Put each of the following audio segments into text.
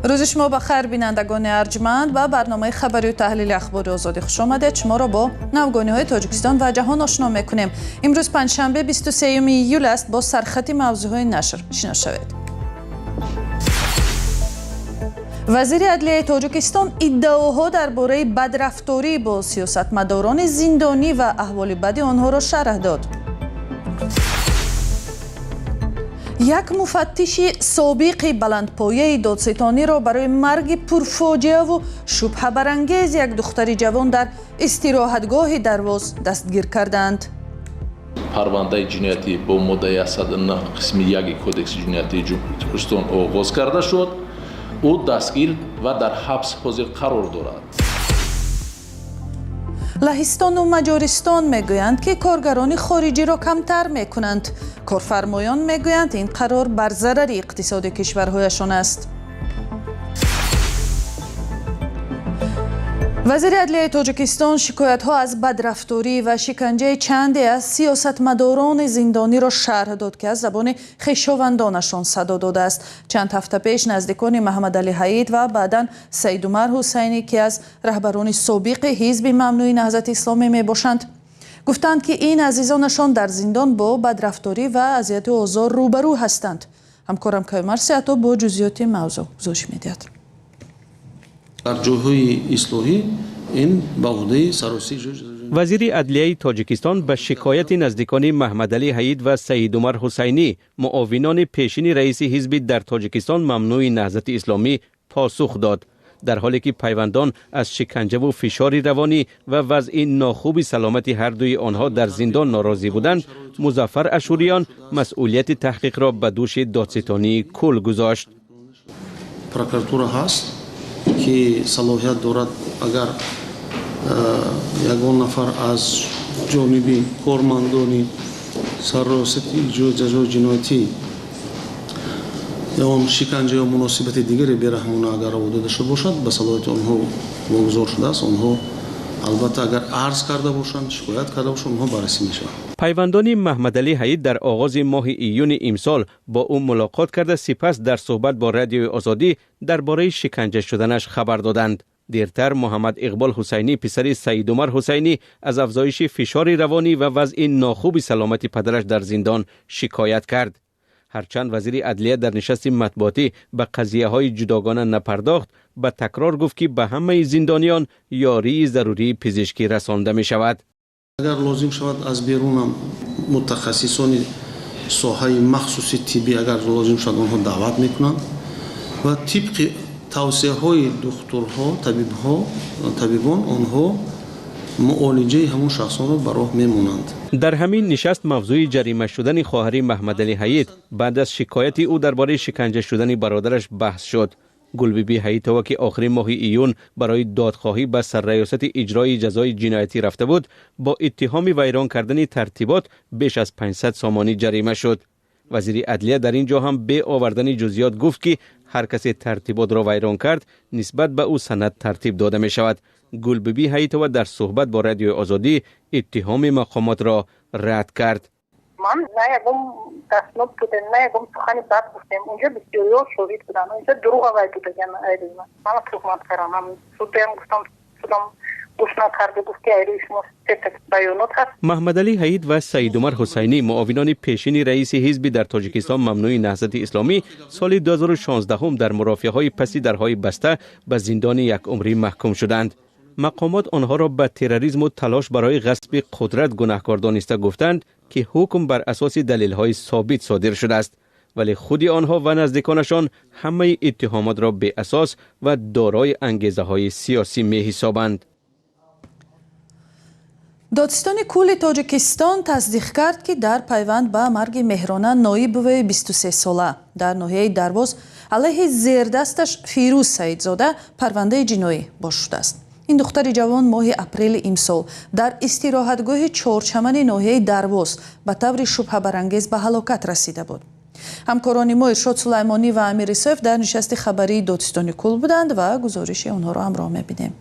Рӯзи шумо ба хайр, бинандагони арҷманд. Ба барномаи хабарию таҳлили Ахбори Озодӣ хушомадед. Шуморо бо навгониҳои Тоҷикистон ва ҷаҳон ошно мекунем. Имрӯз панҷшанбе, 23 июл аст. Бо сархати мавзӯъҳои нашр шинос шавед. Вазири адлияи Тоҷикистон иддаоҳо дар бораи бадрафторӣ бо сиёсатмадорони зиндонӣ ва аҳволи бади онҳоро шарҳ дод. Як муфаттиши собиқи баландпояи додситониро барои марги пурфоҷиаву шубҳабарангез як духтари ҷавон дар истироҳатгоҳи Дарвоз дастгир карданд. Парвандаи ҷиноятӣ бо моддаи 109 қисми 1 Кодекси ҷиноятии Ҷумҳурият оғоз карда шуд. Ӯ дастгир ва дар ҳабс ҳозир қарор дорад. Лаҳистону Маҷористон мегӯянд, ки коргарони хориҷиро камтар мекунанд. Корфармоён мегӯянд, ин қарор бар зарари иқтисоди кишварҳояшон аст. Вазири адлияи Тоҷикистон шикоятҳо аз бадрафторӣ ва шиканҷаи чанде аз сиёсатмадорони зиндониро шарҳ дод, ки аз забони хешовандонашон садо додааст. Чанд ҳафта пеш наздикони Маҳаммадалӣ Ҳаид ва баъдан Саидумар Ҳусайнӣ, ки аз раҳбарони собиқи ҳизби мамнӯи Наҳзати Исломӣ мебошанд, гуфтанд, ки ин азизонашон дар зиндон бо бадрафторӣ ва азияту озор рӯбарӯ ҳастанд. Ҳамкорам Каюмар Сеато бо ҷузъиёти мавзӯъ гузориш медиҳад. Дар ҷойҳои ислоҳӣ ин ба уҳдаи саросии. Вазири адлияи Тоҷикистон ба шикояти наздикони Маҳмадалӣ Ҳаид ва Саидумар Ҳусайнӣ, муовинони пешини раиси ҳизби дар Тоҷикистон мамнӯи Наҳзати Исломӣ, посух дод. Дар ҳоле ки пайвандон аз шиканҷаву фишори равонӣ ва вазъи нохуби саломати ҳар дуи онҳо дар зиндон норозӣ буданд, Музаффар Ашӯриён масъулияти таҳқиқро ба дӯши додситонии кул гузошт. Прокуратура ҳаст, ки салоҳият дорад, агар ягон нафар аз ҷониби кормандони сарраёсати иҷрои ҷазои ҷиноятӣ ё он шиканҷа ё муносибати дигаре бераҳмона агар раво дода шуда бошад, ба салоҳияти онҳо вогузор шудааст. Онҳо албатта, агар арз карда бошанд, шикоят карда бошанд, онҳо баррасӣ мешаванд. Пайвандони Маҳмадалӣ Ҳаид дар оғози моҳи июни имсол бо ӯ мулоқот карда, сипас дар суҳбат бо Радиои Озодӣ дар бораи шиканҷа шуданаш хабар доданд. Дертар Муҳаммад Иқбол Ҳусайнӣ, писари Саидумар Ҳусайнӣ, аз афзоиши фишори равонӣ ва вазъи нохуби саломати падараш дар зиндон шикоят кард. Ҳарчанд вазири адлия дар нишасти матбуотӣ ба қазияҳои ҷудогона напардохт, ба такрор гуфт, ки ба ҳамаи зиндониён ёрии зарурии пизишкӣ расонда мешавад. Агар лозим шавад, аз берунам мутахассисони соҳаи махсуси тиббӣ, агар лозим шавад, онҳо даъват мекунанд ва тибқи тавсияҳои духтурҳо, табибҳо, табибон онҳо муолиҷаи ҳамон шахсонро ба роҳ мемонанд. Дар ҳамин нишаст мавзӯи ҷарима шудани хоҳари Маҳмадалӣ Ҳаид баъд аз шикояти ӯ дар бораи шиканҷа шудани бародараш баҳс шуд. Гулбибӣ Ҳаитова, ки охири моҳи июн барои додхоҳӣ ба сарраёсати иҷрои ҷазои ҷиноятӣ рафта буд, бо иттиҳоми вайрон кардани тартибот беш аз 500 сомонӣ ҷарима шуд. Вазири адлия дар ин ҷо ҳам бе овардани ҷузъиёт гуфт, ки ҳар касе тартиботро вайрон кард, нисбат ба ӯ санад тартиб дода мешавад. Гулбибӣ Ҳаитова дар суҳбат бо Радиои Озодӣ иттиҳоми мақомотро рад кард. Ман на ягон дастноб будем, на ягон сухани бад гуфтем. Унҷо бисёриҳо шоҳид буданд. Унҷо дурӯғ авай будаган айрӯи ман. Мана туҳмат кардам. Судам гуфтам, судам гӯш накарду гуфт, ки айрӯи шумо сета баёнот ҳаст. Маҳмадалӣ Ҳаид ва Саидумар Ҳусайнӣ, муовинони пешини раиси ҳизби дар Тоҷикистон мамнӯи Наҳзати Исломӣ, соли 2016 дар мурофиаҳои паси дарҳои баста ба зиндони якумрӣ маҳкум шуданд. Мақомот онҳоро ба терроризму талош барои ғасби қудрат гунаҳкор дониста, гуфтанд, ки ҳукм бар асоси далелҳои собит содир шудааст, вале худи онҳо ва наздиконашон ҳамаи иттиҳомотро беасос ва дорои ангезаҳои сиёсӣ меҳисобанд. Додситони кулли Тоҷикистон тасдиқ кард, ки дар пайванд ба марги Меҳрона Ноибоваи 23-сола дар ноҳияи Дарвоз алайҳи зердасташ Фирӯз Саидзода парвандаи ҷиноӣ боз шудааст. Ин духтари ҷавон моҳи апрели имсол дар истироҳатгоҳи Чорчамани ноҳияи Дарвоз ба таври шубҳабарангез ба ҳалокат расида буд. Ҳамкорони мо Иршод Сулаймонӣ ва Амир Исоев дар нишасти хабарии додситони кул буданд ва гузориши онҳоро ҳамроҳ мебинем.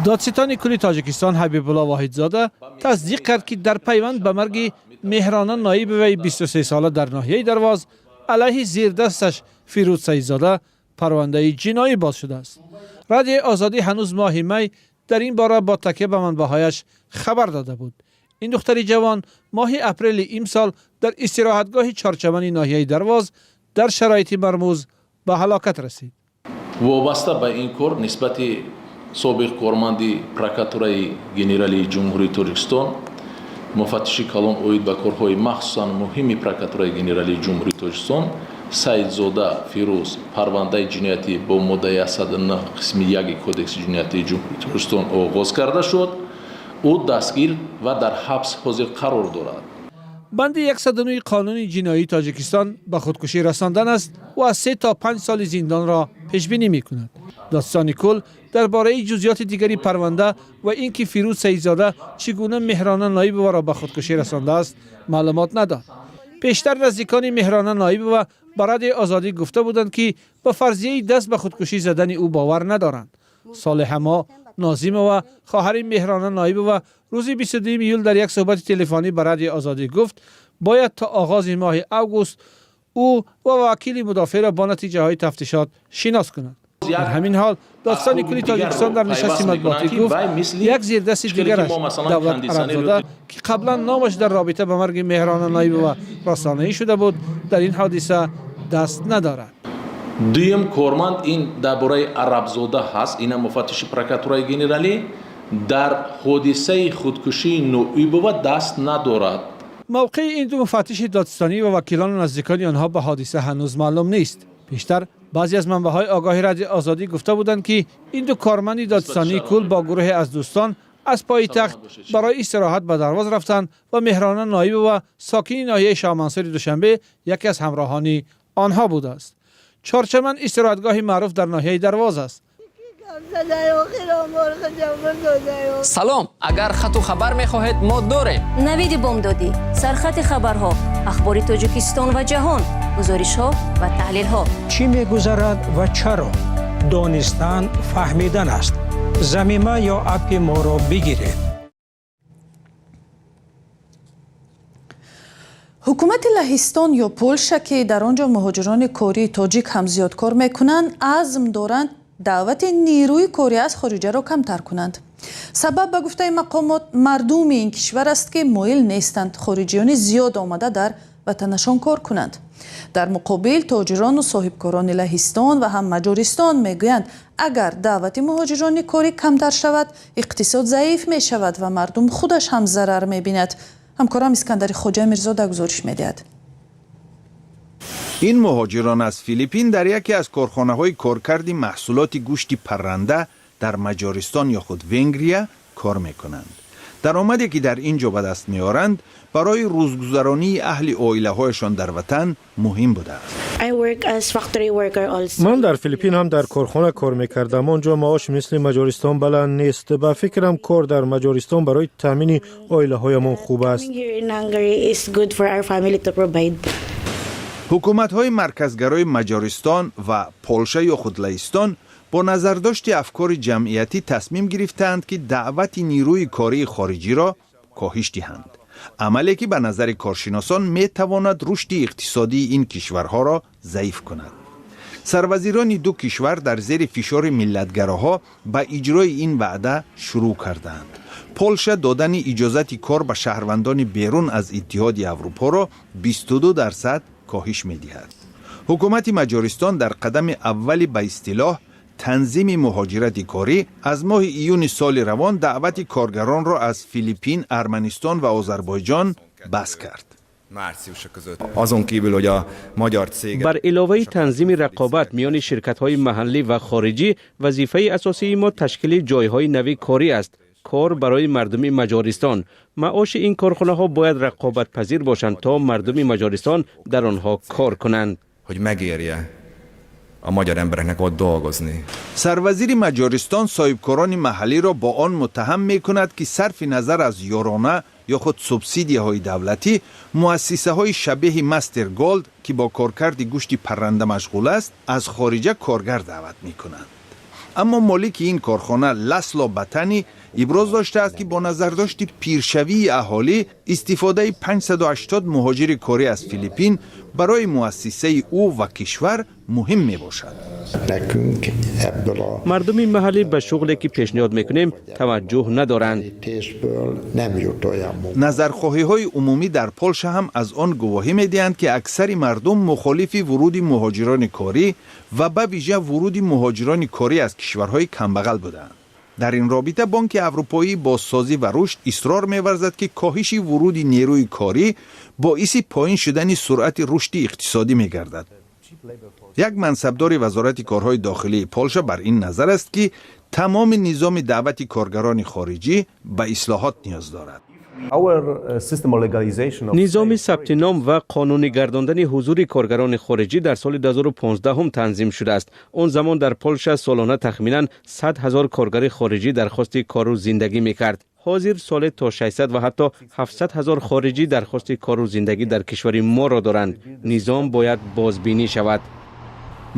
Додситони кулли Тоҷикистон Ҳабибулло Воҳидзода тасдиқ кард, ки дар пайванд ба марги Меҳрона Ноибоваи 23 сола дар ноҳияи Дарвоз алайҳи зердасташ Фирӯз Саидзода парвандаи ҷиноӣ боз шудааст. Радиои Озодӣ ҳанӯз моҳи май дар ин бора бо такя ба манбаъҳояш хабар дода буд. Ин духтари ҷавон моҳи апрели имсол дар истироҳатгоҳи Чорчамани ноҳияи Дарвоз дар шароити мармуз ба ҳалокат расид. Вобаста ба ин кор нисбати собиқ корманди прокуратураи генералии Ҷумҳурии Тоҷикистон, муфаттиши калон оид ба корҳои махсусан муҳими прокуратураи генералии Ҷумҳурии Тоҷикистон Саидзода Фирӯз парвандаи ҷиноятӣ бо моддаи 109 қисми 1 Кодекси ҷиноятии Ҷумҳурии Тоҷикистон оғоз карда шуд. Ӯ дастгир ва дар ҳабс ҳозир қарор дорад. Банди 109 қонуни ҷиноии Тоҷикистон ба худкушӣ расондан аст ва аз 3 то 5 соли зиндонро пешбинӣ мекунад. Додситони кул дар бораи ҷузъиёти дигари парванда ва ин ки Фирӯз Саидзода чӣ гуна Меҳрона Ноибоваро ба худкушӣ расондааст, маълумот надод. Пештар наздикони Меҳрона Ноибова ба Радиои Озодӣ гуфта буданд, ки ба фарзияи даст ба худкушӣ задани ӯ бовар надоранд. Солиҳамо Нозимова, хоҳари Меҳрона Ноибова, рӯзи 22 июл дар як суҳбати телефонӣ ба Радиои Озодӣ гуфт, бояд то оғози моҳи август ӯ ва вакили мудофеъро бо натиҷаҳои тафтишот шинос кунанд. Дар ҳамин ҳол додситони кулли Тоҷикистон дар нишасти матбуотӣ гуфт, як зердасти дигараш, Давлат Арабзода, ки қаблан номаш дар робита ба марги Меҳрона Ноибова расонаӣ шуда буд, дар ин ҳодиса даст надорад. Дуюм корманд ин дар бораи Арабзода ҳаст, ина муфаттиши прокуратураи генералӣ дар ҳодисаи худкушии Ноибова даст надорад. Мавқеи ин ду муфаттиши додситонӣ ва вакилону наздикони онҳо ба ҳодиса ҳанӯз маълум нест. Пештар баъзе аз манбаъҳои огоҳи Радиои Озодӣ гуфта буданд, ки ин ду корманди додситонии кул бо гурӯҳе аз дӯстон аз пойтахт барои истироҳат ба Дарвоз рафтанд ва Меҳрона Ноибова, сокини ноҳияи Шоҳмансури Душанбе, яке аз ҳамроҳони онҳо будааст. Чорчаман истироҳатгоҳи маъруф дар ноҳияи Дарвоз аст. Салом, агар хату хабар мехоҳед, мо дорем. Навиди бомдодӣ, сархати хабарҳо, ахбори Тоҷикистон ва ҷаҳон, гузоришҳо ва таҳлилҳо. Чӣ мегузарад ва чаро? Донистан фаҳмидан аст. Замима ё аппи моро бигиред. Ҳукумати Лаҳистон ё Полша, ки дар он ҷо муҳоҷирони кории тоҷик ҳам зиёд кор мекунанд, азм доранд даъвати нерӯи корӣ аз хориҷаро камтар кунанд. Сабаб, ба гуфтаи мақомот, мардуми ин кишвар аст, ки моил нестанд хориҷиёни зиёд омада дар ватанашон кор кунанд. Дар муқобил тоҷирону соҳибкорони Лаҳистон ва ҳам Маҷористон мегӯянд, агар даъвати муҳоҷирони корӣ камтар шавад, иқтисод заиф мешавад ва мардум худаш ҳам зарар мебинад. Ҳамкорам Искандари Хоҷа Мирзода гузориш медиҳад. Ин муҳоҷирон аз Филиппин дар яке аз корхонаҳои коркарди маҳсулоти гӯшти парранда дар Маҷористон ё худ Венгрия кор мекунанд. Даромаде ки дар ин ҷо ба даст меоранд, барои рӯзгузаронии аҳли оилаҳояшон дар ватан муҳим будааст. Ман дар Филиппин ҳам дар корхона кор мекардам. Он ҷо маош мисли Маҷористон баланд нест. Ба фикрам, кор дар Маҷористон барои таъмини оилаҳоямон хуб аст. Ҳукуматҳои марказгарои Маҷористон ва Полша ё худ Лаҳистон бо назардошти афкори ҷамъиятӣ тасмим гирифтаанд, ки даъвати нерӯи кории хориҷиро коҳиш диҳанд, амале ки ба назари коршиносон метавонад рушди иқтисодии ин кишварҳоро заиф кунад. Сарвазирони ду кишвар дар зери фишори миллатгароҳо ба иҷрои ин ваъда шурӯъ кардаанд. Полша додани иҷозати кор ба шаҳрвандони берун аз Иттиҳоди Аврупоро 22% коҳиш медиҳад. Ҳукумати Маҷористон дар қадами аввали ба истилоҳ танзими муҳоҷирати корӣ аз моҳи июни соли равон даъвати коргаронро аз Филиппин, Арманистон ва Озарбойҷон бас кард. Бар иловаи танзими рақобат миёни ширкатҳои маҳаллӣ ва хориҷӣ, вазифаи асосии мо ташкили ҷойҳои нави корӣ аст, кор барои мардуми Маҷористон. Маоши ин корхонаҳо бояд рақобатпазир бошанд, то мардуми Маҷористон дар онҳо кор кунанд. A magyar embereknek ott dolgozni. Сарвазири Маҷористон соҳибкорони маҳаллиро бо он муттаҳам мекунад, ки сарфи назар аз ёрона ё худ субсидияҳои давлатӣ, муассисаҳои шабеҳи Мастер Голд, ки бо коркарди гӯшти парранда машғул аст, аз хориҷа коргар даъват мекунанд. Аммо молики ин корхона Ласло Батани Иброз доштааст, ки бо назардошти пиршавии аҳолӣ истифодаи 580 муҳоҷири корӣ аз Филиппин барои муассисаи ӯ ва кишвар муҳим мебошад. Мардуми маҳаллӣ ба шуғле, ки пешниҳод мекунем, таваҷҷӯҳ надоранд. Назархоҳиҳои умумӣ дар Полша ҳам аз он гувоҳӣ медиҳанд, ки аксари мардум мухолифи вуруди муҳоҷирони корӣ ва ба вижа вуруди муҳоҷирони корӣ аз кишварҳои камбағал буданд. Дар ин робита Бонки Аврупоии бозсозӣ ва рушд исрор меварзад, ки коҳиши вуруди нерӯи корӣ боиси поин шудани суръати рушди иқтисодӣ мегардад. Як мансабдори Вазорати корҳои дохилии Полша бар ин назар аст, ки тамоми низоми даъвати коргарони хориҷӣ ба ислоҳот ниёз дорад. Низоми сабти ном ва қонунӣ гардондани ҳузури коргарони хориҷӣ дар соли 2015 танзим шудааст. Он замон дар Полша солона тахминан 100 ҳазор коргари хориҷӣ дархости кору зиндагӣ мекард. Ҳозир соле то 600 ва ҳатто 700 ҳазор хориҷӣ дархости кору зиндагӣ дар кишвари моро доранд. Низом бояд бозбинӣ шавад.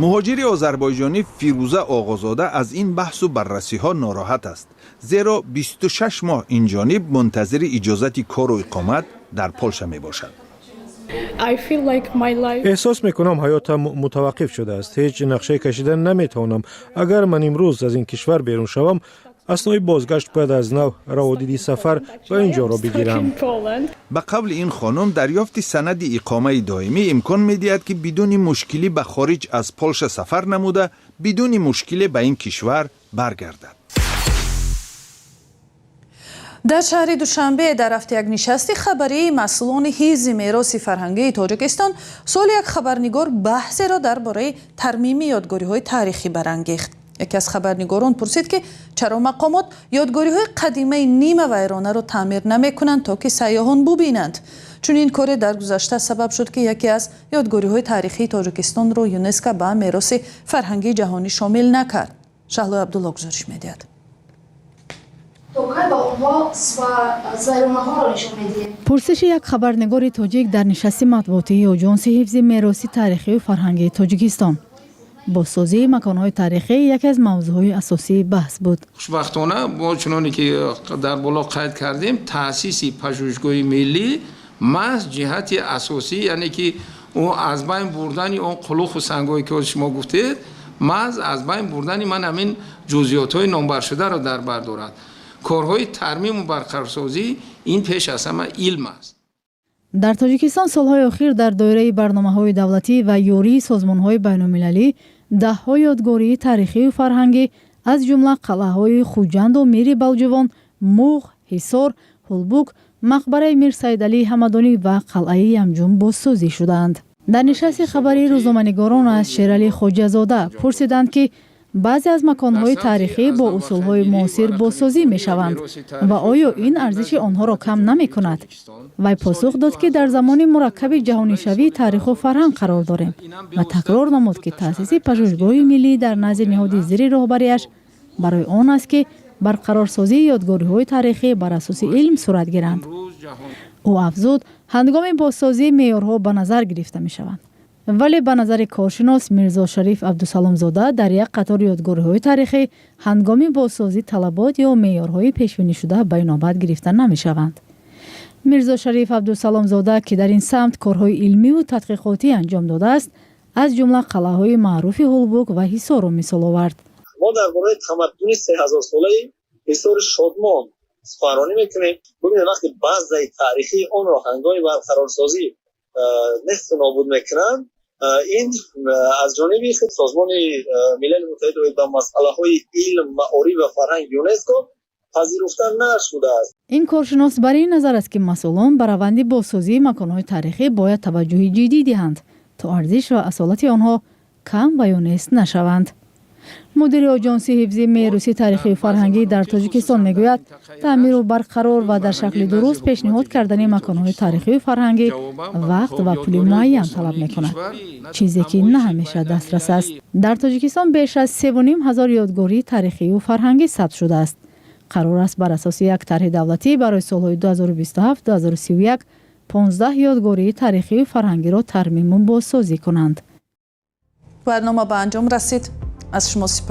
Муҳоҷири озарбойҷонӣ Фирӯза Оғозода аз ин баҳсу баррасиҳо нороҳат аст, зеро 26 моҳ инҷониб мунтазири иҷозати кору иқомат дар Полша мебошад. Эҳсос мекунам, ҳаётам мутаваққиф шудааст. Ҳеҷ нақшае кашида наметавонам. Агар ман имрӯз аз ин кишвар берун шавам, аснои бозгашт бояд аз нав раводиди сафар ба ин ҷоро бигирам. Ба қавли ин хонум, дарёфти санади иқомаи доимӣ имкон медиҳад, ки бидуни мушкилӣ ба хориҷ аз Полша сафар намуда, бидуни мушкиле ба ин кишвар баргардад. Дар шаҳри Душанбе дар рафти як нишасти хабарии масъулони ҳифзи мероси фарҳангии Тоҷикистон суоли як хабарнигор баҳсеро дар бораи тармими ёдгориҳои таърихӣ барангехт. Яке аз хабарнигорон пурсид, ки чаро мақомот ёдгориҳои қадимаи нимавайронаро таъмир намекунанд, то ки сайёҳон бубинанд. Чунин коре дар гузашта сабаб шуд, ки яке аз ёдгориҳои таърихии Тоҷикистонро ЮНЕСКО ба мероси фарҳангии ҷаҳонӣ шомил накард. Шаҳлои Абдулло гузориш медиҳад. То кай ба онҳо вайронаҳоро нишон медиҳем? Пурсиши як хабарнигори тоҷик дар нишасти матбуотии Оҷонси ҳифзи мероси таърихию фарҳангии Тоҷикистон. Бозсозии маконҳои таърихӣ яке аз мавзӯъҳои асосии баҳс буд. Хушбахтона, мо чуноне ки дар боло қайд кардем, таъсиси пажӯҳишгоҳи миллӣ маҳз ҷиҳати асосӣ, яъне ки ӯ аз байн бурдани он қулуху сангҳое, ки шумо гуфтед, маҳз аз байн бурдани ман ҳамин ҷузъиётҳои номбаршударо дар бар дорад. Корҳои тармиму барқарорсозӣ ин пеш аз ҳама илм аст. Дар Тоҷикистон солҳои охир дар доираи барномаҳои давлатӣ ва ёрии созмонҳои байналмилалӣ даҳҳо ёдгории таърихию фарҳангӣ, аз ҷумла қалъаҳои Хуҷанду Мири Балҷувон, Муғ, Ҳисор, Ҳулбук, мақбараи Мир Саидалии Ҳамадонӣ ва қалъаи Ямҷум бозсозӣ шудаанд. Дар нишасти хабарии рӯзноманигорон аз Шералӣ Хоҷазода пурсиданд, ки баъзе аз маконҳои таърихӣ бо усулҳои муосир бозсозӣ мешаванд ва оё ин арзиши онҳоро кам намекунад. Вай посух дод, ки дар замони мураккаби ҷаҳонишавии таъриху фарҳанг қарор дорем, ва такрор намуд, ки таъсиси пажӯҳишгоҳи миллӣ дар назди ниҳоди зири роҳбарияш барои он аст, ки барқарорсозии ёдгориҳои таърихӣ бар асоси илм сурат гиранд. Ӯ афзуд, ҳангоми бозсозӣ меъёрҳо ба назар гирифта мешаванд, вале ба назари коршинос Мирзо Шариф Абдусаломзода, дар як қатор ёдгориҳои таърихӣ ҳангоми бозсозӣ талабот ё меъёрҳои пешбинишуда ба инобат гирифта намешаванд. Мирзо Шариф Абдусаломзода, ки дар ин самт корҳои илмиву тадқиқотӣ анҷом додааст, аз ҷумла қалъаҳои маъруфи Ҳулбук ва Ҳисорро мисол овард. Мо дар бораи тамаддуни 3000-солаи Ҳисори Шодмон суханронӣ мекунем. Бубинед, вақте баъзаи таърихии онро ҳангоми барқарорсозӣ несту нобуд мекунанд, ин аз ҷониби худ Созмони Милали Муттаҳид оид ба масъалаҳои илм, маориф ва фарҳанг, ЮНЕСКО, пазируфта нашудааст. Ин коршинос бар ин назар аст, ки масъулон ба раванди бозсозии маконҳои таърихӣ бояд таваҷҷӯҳи ҷиддӣ диҳанд, то арзиш ва асолати онҳо кам ва ё нест нашаванд. Мудири Оҷонси ҳифзи мероси таърихию фарҳангӣ дар Тоҷикистон мегӯяд, таъмиру барқарор ва дар шакли дуруст пешниҳод кардани маконҳои таърихию фарҳангӣ вақт ва пули муайян талаб мекунад, чизе ки на ҳамеша дастрас аст. Дар Тоҷикистон беш аз 3500 ёдгории таърихию фарҳангӣ сабт шудааст. Қарор аст, бар асоси як тарҳи давлатӣ барои солҳои 2027-2031 15 ёдгории таърихию фарҳангиро тармиму бозсозӣ кунанд. Барнома ба анҷом расид. Аз шумо сипос.